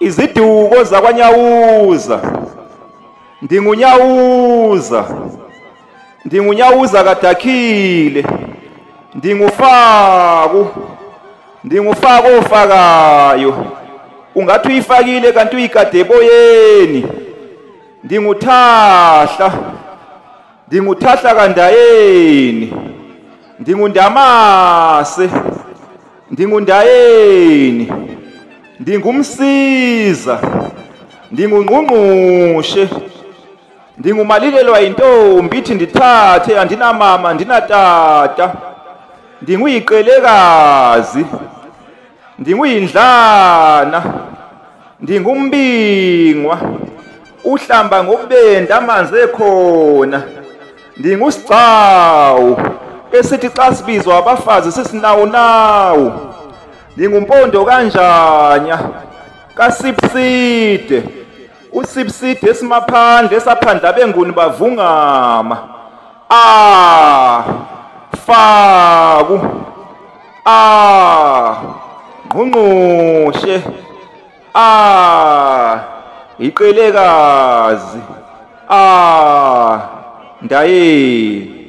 Iziduko zakwaNyawuza. Ndingunyawuza. Ndingunyawuza kaDakhile. Ndingufaku. Ndingufaku ofakayo. Ungathi uyifakile kanti uyikade eboyeni. Ndinguthahla. Ndinguthahla kaNdayeni. Ndingundamase. Ndingundayeni. Ndingumsiza. Ndingungqungqushe. Ndingumalilelwa yintombi ithi ndithathe andinamama andinatata. Ndinguyiqelekazi. Ndinguyindlana. Ndingumbingwa. Uhlamba ngobubende amanzi ekhona. Ndingusigcawu esithi xa sibizwa abafazi sisinawunawu. Ndingumpondo kanjanya kaSipside. USipside esimaphandle esaphandla abenguni bavungama. A Faku. A Ngqungqushe. A Iqelekazi. A Ndayeni.